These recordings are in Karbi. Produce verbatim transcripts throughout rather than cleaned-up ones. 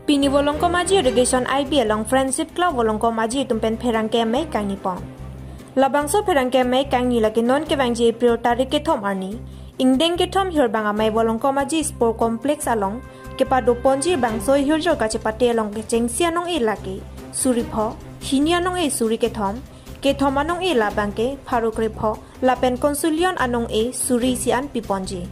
Pini Volongkom Aji Irrigation I B along Friendship Club Volongkom Aji atum pen pherangke amei kangni pon. Labangso pherangke amei kangni lake non kevangji April tarik kethom arni, ingdeng kethom hirbang amei Volongkom Aji Sport Complex along kepado ponji. Bangso hirjor kachepate along kechengsi anong-e lake suri pho, hini anong-e suri kethom, kethom anong-e labangke pharo krepho, lapen konsulion anong-e suri isi an piponji.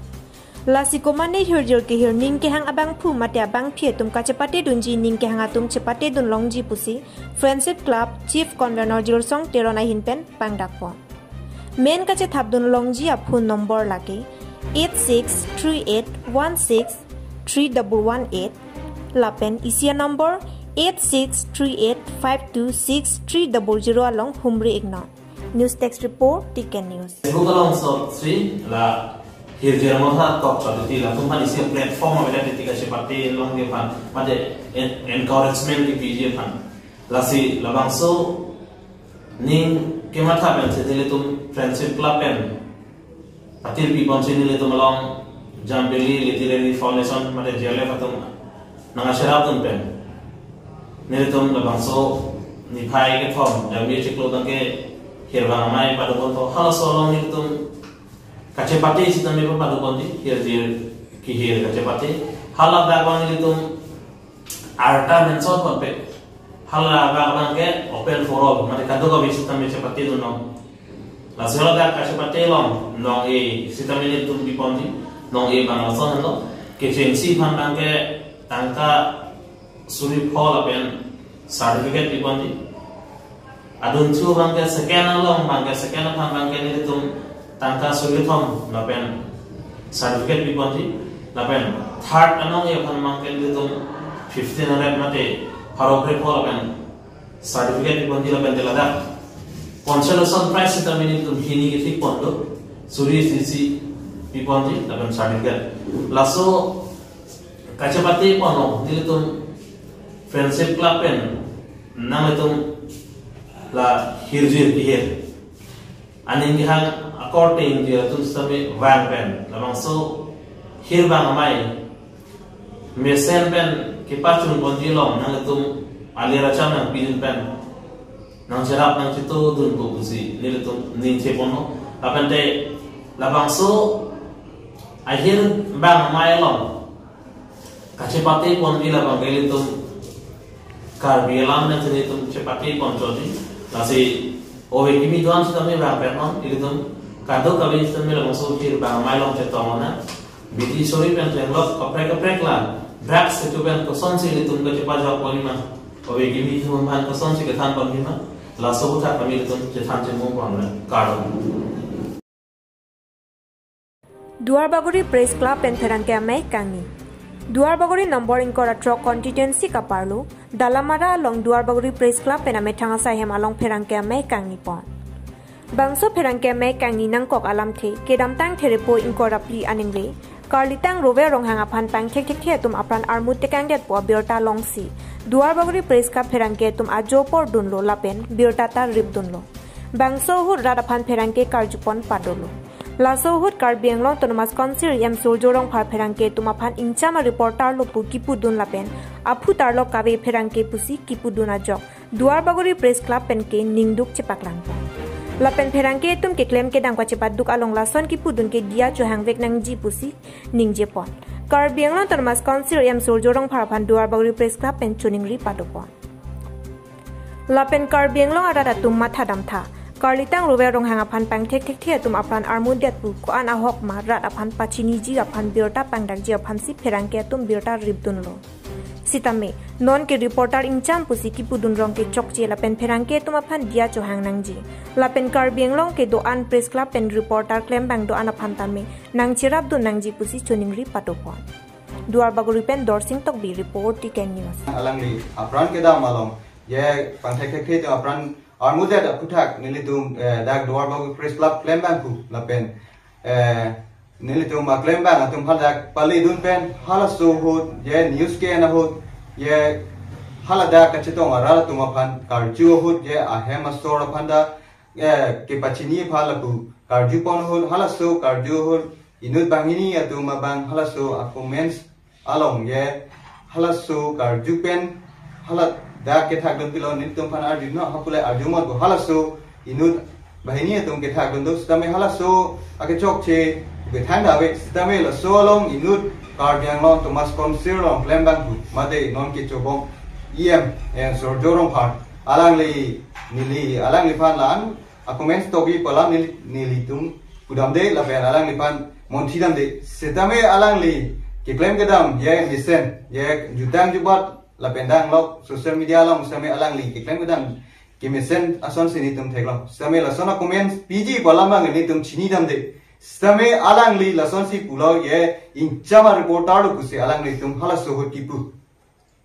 Lasi komane hirjor kehir ning kehang abangphu mate abangphi atum kachepate dunji, ning kehang atum chepate dun longji pusi Friendship Club Chief Convener Jirsong Teron ahin pen pangdak pon. Men kachethap dun longji aphone number lake eight six three eight one six three double one eight, lapen isi a number eight six three eight five two six three double zero along humri iknon. News Desk Report, T K News. Facebook along so sri la hirjir motha talk chot iti latum aphan isi platform avedet iti kachepate longji aphan mate en- encouragement kipiji aphan. Lasi labangso ning kematha pensi nelitum Friendship Club pen patir piponsi nelitum along Jambili Literary Foundation mate J L F atum nangcherap dun pen nelitum labangso niphai kethom damji chiklo abangke hirbang amei pado ponpo. Halaso along nelitum kachepate sitame pado ponji, hirjir kehir kachepate. Hala dak abang nelitum arta mention ponpe. Hala dak abangke open for all, mane kadokave sitame chepate dun long. Lasi hala dak kachepate along nong-e sitame nelitum piponji, nong-e abang lason henlo. Kechengsi aphan abangke tangka suri pho lapen certificate piponji. Adunthu abangke second along abangke second aphan abangke nelitum tangka suri kethom lapen certificate piponji. Lapen third anong-e aphan abangke nelitum fifteen hundred mate pharo krepho lapen certificate piponji lapen te ladak consolation prize sitame nelitum hini kethik ponlo, suri isi piponji lapen certificate. Laso kachepate pon along nelitum Friendship Club pen nanglitum la hirjir kehir aning kehang akorte ingjir atum sitame vang pen labangso hirbang amei mesen pen kepachun ponji along nanglitum alir acham nangpidun pen nangcherap nangchito dunpo pusi nelitum ningje ponlo. Lapen te labangso ahirbang amei along kachepate ponji labangke ilitum Karbi alam nangsi nelitum chepate pon chotji. Lasi ove kimi do-an sitame vang pen non, ilitum kadokave sitame labangso hirbang amei along chetong nang. Biti suri pen chenglok kaprek kaprek la drugs kecho pen kosonsi ilitum kachepajok ponji ma, ove kimi atum aphan kosonsi kethan ponji ma, laso aputhak kami ilitum chethan chemung pon nang. Kardom. Duarbagori Press Club pen pherangke amei kangni. Duarbagori number ingkoi ra throk constituency kaparlo Dalamara along Duarbagori Press Club pen amethang asai hem along pherangke amei kangni pon. Bangso pherangke amei kangni nangkok alamthe kedamtang Therepo ingkoi ra phli aningve Karlitang Rove Ronghang aphan pangthekthekthe atum apran armut tekangdetpo abirta longsi Duarbagori Press Club pherangke atum ajo pordunlo lapen birta ta ripdunlo. Bangso ahut rat aphan pherangke karjupon padolo. Laso ahut Karbi Anglong Autonomous Council E M Surjya Rongphar pherangke atum aphan ingcham a reporter lo pu kipudun lapen aphu tarlok kave pherangke pusi kipudun ajok Duarbagori Press Club pen ke ningduk chepaklangpo. Lapen pherangke atum keklem kedam kachepaduk along lason kipudun ke diya chohangvek nangji pusi ningjepon. Karbi Anglong Autonomous Council E M Surjya Rongphar aphan Duarbagori Press Club pen choningri padopon. Lapen Karbi Anglong arat atum mathadamtha Karlitang Rove Ronghang aphan pangthekthekthe atum apran armutdet pu ko-an ahok ma rat aphan pachiniji aphan birta pangdakji aphansi pherangke atum birta ripdunlo. Sitame non ke reporter ingcham pusi kipudun rong ke chokche lapen pherangke atum aphan diya chohang nangji. Lapen Karbi Anglong kedo-an Press Club pen reporter klembang do-an aphan tame nangcherapdun nangji pusi choningri padopon. Duarbagori pen Dorsing Tokbi report, T K News. Alangli apran kedam along je pangthekthekthe atum apran armutdet aphuthak nelitum, eh, dak Duarbagori Press Club klembang pu lapen, eh, nelitum aklembang atum hadak pali dun pen halaso ahut je news ke-en ahut je haladak kachetong arat atum aphan karju ahut je ahem asor aphan dak, eh, kepachini aphan lapu karjupon ahut halaso karju ahut inut banghini atum abang halaso a-comments along je Halaso karju pen haladak kethakdun pilo nelitum aphan arju non, hapulai arju mot bo halaso inut banghini atum kethakdun do sitame halaso akechokche kethang dave sitame laso along inut Karbi Anglong Autonomous Council along klembangphu mate non kechobom E M, eh, Surjya Rongphar alangli neli alangliphan la-an a-comments togi pu alam neli, nelitum pudamde lapen alangliphan monthidamde. Sitame alangli keklem kedam ye mesen, ye jutang jubat lapen danglok social media along sitame alangli keklem kedam kemesen asonsi nelitum theklong. Sitame lason a-comments piji pu alam abang nelitum chinidamde. Sitame alangli lasonsi pulo ye ingcham a-reporter lo pusi alanglitum halaso ahut kipu.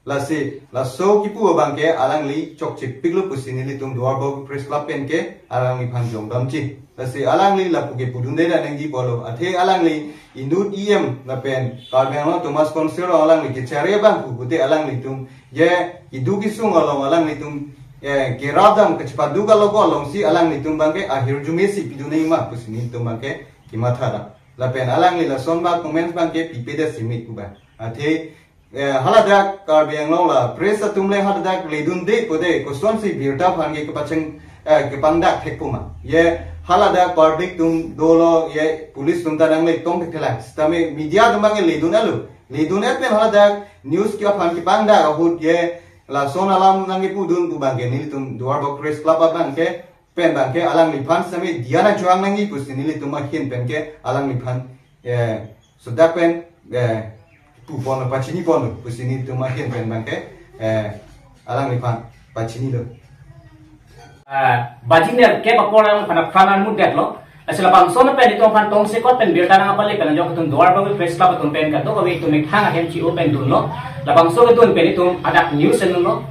Lasi, laso kipu abangke alangli chokchepiklo pusi nelitum Duarbagori Press Club pen ke alangliphan jongdamji. Lasi alangli lapu ke pudunde nangji pulo. Athe alangli inut E M lapen Karbi Anglong Autonomous Council along alangli kechari abangphu pute alanglitum ye keduk kesung along alanglitum, eh, kerapdam kachepadu kaloko alongsi alanglitum abangke ahirjume si pidun nangji ma pusi nelitum abangke kemathadam. Lapen alangli lason ba comments abangke pipedet simi pu ba. Athe, eh, haladak Karbi Anglong la press atum le haladak ledunde pute kosonsi birta aphan ke kepacheng, eh, kepangdak thekpo ma. Ye haladak public atum dolo ye police atum ta nangle tong thekthelang. Sitame media atum abangke ledun alo. Ledun-et pen haladak news ke aphan kepangdak ahut ye lason alam nangkepudun pu abangke nelitum Duarbagori Press Club abangke pen abangke alangliphan sitame diya nangchohang nangji pusi nelitum ahin pen ke alangliphan, eh, sodak pen, eh, puponlo pachiniponlo pusi nelitum ahin pen abangke, eh, alangliphan pachinilo. Ah, baji nerkep apor alangliphan apran armutdetlo. Lasi labangso pen itum aphan tongsekot pen birta nangpale pen ajok itum Duarbagori Press Club atum pen kadokave itum methang ahem chi-o pen dunlo. Labangso kedun pen itum hadak news endunlo.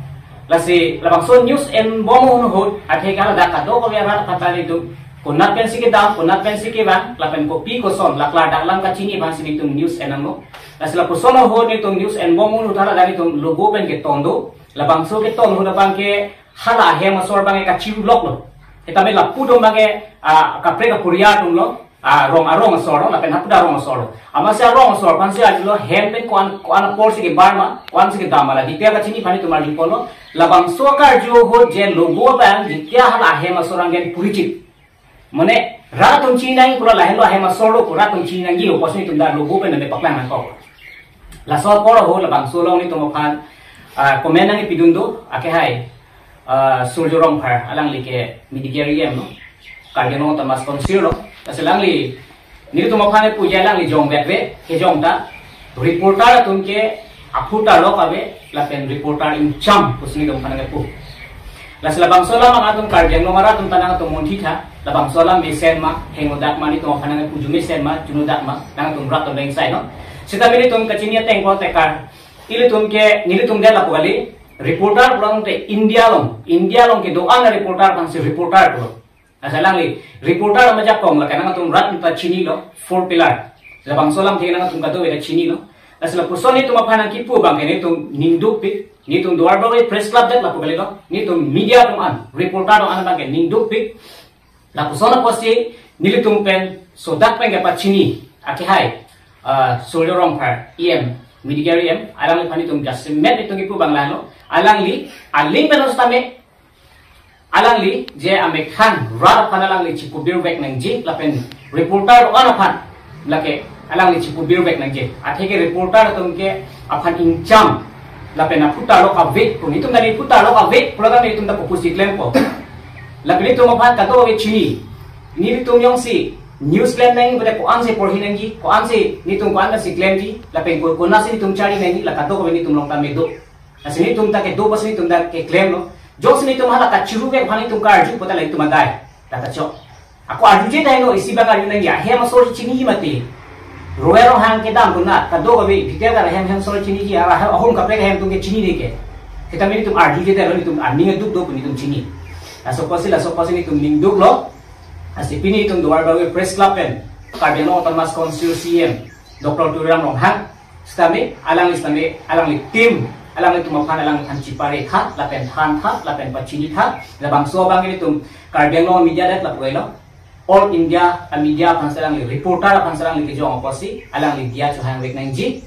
Lasi labangso news enbom ahut athe ke haladak kadokave arat aphan ta itum konat pensi kedam, konat pensi kevang, lapen kopi koson la klardak alam kachini aphansi nelitum news en nanglo. Lasi lapuson ahut nelitum news enbom ahut haladak itum logo pen keton do. Labangso keton ahut abangke hala ahem asor abangke kachiruloklo. Sitame lapu atum abangke, ah, kaprek kapuriar atumlo. Ah, rong arong asor lo, lapen hapu ta rong asor lo. Amatsi arong asor aphansi arjulo hem pen ko-an ko-an aporsi kebar ma, ko-ansi kedam ma la, detail kachini aphan itum arjuponlo. Labangso akarju ahut je logo abang, detail hala ahem asor anggen purichit. Mane, rat atum chini nangji pura lahenlo ahem asor lo, pura atum chini nangji, o pusi itum ta logo pen nangpaklang nangkok. Laso apor ahut labangso along nelitum aphan, ah, comment nangkepidun do, akehai, ah, Surjya Rongphar, alangli ke media E M lo, Karbi Anglong Autonomous Council lo, lasi alangli, nelitum aphan puji alangli jongvekve, kejong ta, reporter atum ke aphu tarlok ave, lapen reporter ingcham pusi nelitum aphan kepu. Lasi labangso alam nangtum Karbi Anglong arat atum ta nangtum monthitha, labangso alam mesen ma, heng-odak ma nelitum aphan nangpu arju mesen ma, jun-odak ma, nangtum rat atum lengsai non. Sitame nelitum kachini ateng ko tekar, ilitum ke, nelitum det lapu kali, reporter pulote India along, India along kedo-an a-reporter aphansi reporter pulo. Lasi alangli, reporter amajakong lake nangtum rat atum ta chinilo, four pillar. Labangso alamthe nangtum kadokave ta chinilo. Lasi lapuson nelitum aphan nangkipu abangke nelitum ningdukpik, nelitum Duarbagori Press Club det lapu kalilo, nelitum media atum an, reporter atum an abangke ningdukpik. Lapuson apotsi nelitum pen sodak pen kepachini, akehai, ah, Surjya Rongphar, E M, media E M, alangliphan nelitum jasemet nelitum kipu abang lahelo, alangli, aling pen sitame, alangli je amethang rat aphan alangli chikubirvek nangji lapen reporter atum aphan lake alangli chikubirvek nangji. Athe ke reporter atum ke aphan ingcham lapen aphu tarlok ave pu, nelitum ta aphu tarlok ave pu lapen nelitum ta kopusi klempo. Lapen nelitum aphan kadokave chini. Nelitum jongsi news klem nangji pute ko-ansi porhi nangji, ko-ansi nelitum ko-ansi klemji, lapen ko konatsi nelitum chari nangji, la kadokave nelitum along tame do. Lasi nelitum ta kedo pusi nelitum ta keklemlo. Jongsi nelitum hala kachiruvek aphan nelitum karju pute la nelitum adai ta kachok. Ako arjuje dai lo, isi abang arju nangji, ahem asor chiniji mati. Roe Ronghang kedam konat, kadokave, detail ta ahem, hem asor chiniji, ahem ahum kaprek ahem atum ke chinine ke. Sitame nelitum arjuje dai lo, nelitum aning aduk do pu nelitum chini. Laso apotsi, laso apotsi nelitum ningduklo. Lasi pini nelitum Duarbagori Press Club pen, Karbi Anglong Autonomous Council C E M, Doctor Tuliram Ronghang, sitame, alangli sitame, alangli team, alanglitum aphan, alangliphan chipare tha, lapen than tha, lapen pachini tha, labangso abang nelitum Karbi Anglong media det lapu kalilo. All India a-media aphansi alangli, reporter aphansi alangli kejong apotsi, alangli diya chohangvek nangji,